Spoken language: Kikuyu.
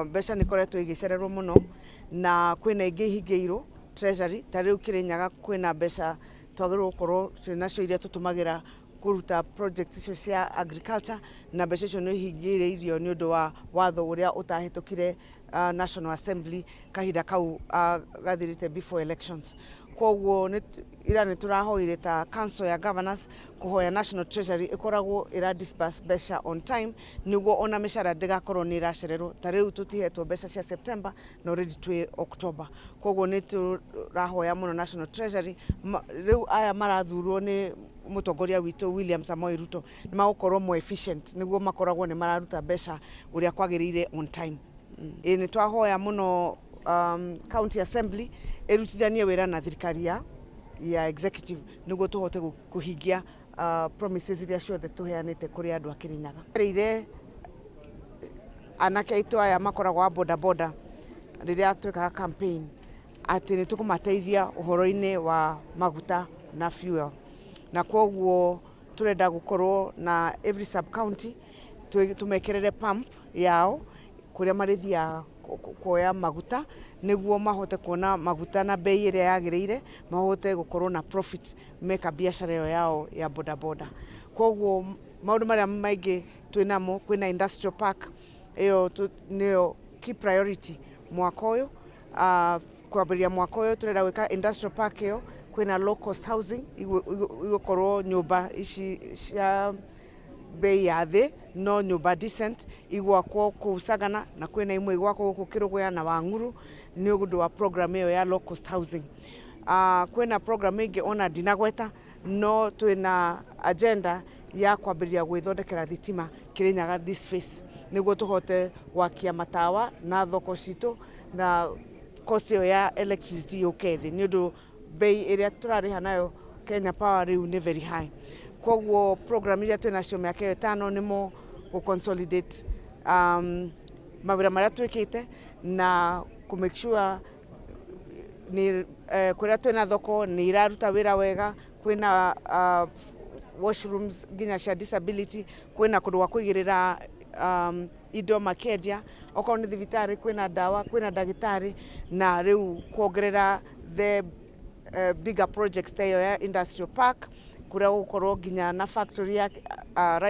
Mbeca nĩ ikoretwo igĩcererwo mũno na kwĩna ingĩ ihingĩirwo treasury. Ta rĩu Kĩrĩnyaga kwĩna mbeca twagĩrĩirwo gũkorwo twĩ nacio iria tũtũmagĩra kũruta projects icio cia agriculture, na mbeca icio nĩ ihingĩrĩirio nĩ ũndũ wa watho ũrĩa ũtahĩtũkire National Assembly kahinda kau gathirĩte before elections. Koguo ira nĩ tũrahoire ta Council ya Governors kũhoya National Treasury ĩkoragwo ĩra disburse mbeca on time, nĩguo ona mĩcara ndĩgakorwo nĩ ĩracererwo. Ta rĩu tũtihetwo mbeca cia September na already twĩ October. Koguo nĩ tũrahoya mũno National Treasury, rĩu aya marathurwo nĩ mũtongoria witũ William Samoei Ruto nĩ magũkorwo more efficient, nĩguo makoragwo nĩ mararuta mbeca ũrĩa kwagĩrĩire on time. Ĩ nĩ twahoya mũno County Assembly ĩrutithanie wĩra na thirikari ya executive, nĩguo tũhote kũhingia promises iria ciothe tũheanĩte kũrĩ andũ a Kĩrĩnyaga. Rĩire anake aitũ aya makoragwo a boda boda rĩrĩa twĩkaga campaign atĩ nĩ tũkũmateithia ũhoro-inĩ wa maguta na fuel, na koguo tũrenda gũkorwo na every sub county tũmekĩrĩre pump yao kũrĩa marĩthiaga kuoya maguta, nĩguo mahote kuona maguta na bei ĩrĩa yagĩrĩire, mahote gũkorwo na profit meka biacara ĩyo yao ya boda boda. Koguo maũndũ marĩa maingĩ twĩnamo, kwĩna industrial park, ĩyo nĩyo key priority mwaka ũyũ. Kwambĩrĩria mwaka ũyũ tũrenda gwĩka industrial park ĩyo. Kwĩna low cost housing, igũkorwo nyũmba ici cia bei ya thĩ, no nyũmba decent igwakwo kũu Sagana, na kwĩna imwe igwakwo gũkũ Kĩrũgũya na Wang'uru nĩ ũndũ wa program ĩyo ya low cost housing. Kwĩna program ĩngĩ ona ndinagweta, no twĩna agenda ya kwambĩrĩria gwĩthondekera thitima Kĩrĩnyaga this phase, nĩguo tũhote gwakia matawa na thoko citũ na cost ĩyo ya electricity yũke thĩ, nĩ ũndũ bei ĩrĩa tũrarĩha nayo Kenya Power rĩu nĩ very high. Koguo program iria twĩ nacio mĩaka ĩyo 5 nĩmo gũ consolidate mawĩra marĩa twĩkĩte na kũ make sure nĩ kũrĩa twĩna thoko nĩ iraruta wĩra wega, kwĩna washrooms nginya cia disability, kwĩna kũndũ gwa kũigĩrĩra indo makĩendia, okorwo nĩ thibitarĩ kwĩna ndawa, kwĩna ndagĩtarĩ, na rĩu kuongerera the bigger projects ta ĩyo ya industrial park, kũrĩa gũgũkorwo nginya na factory ya rice.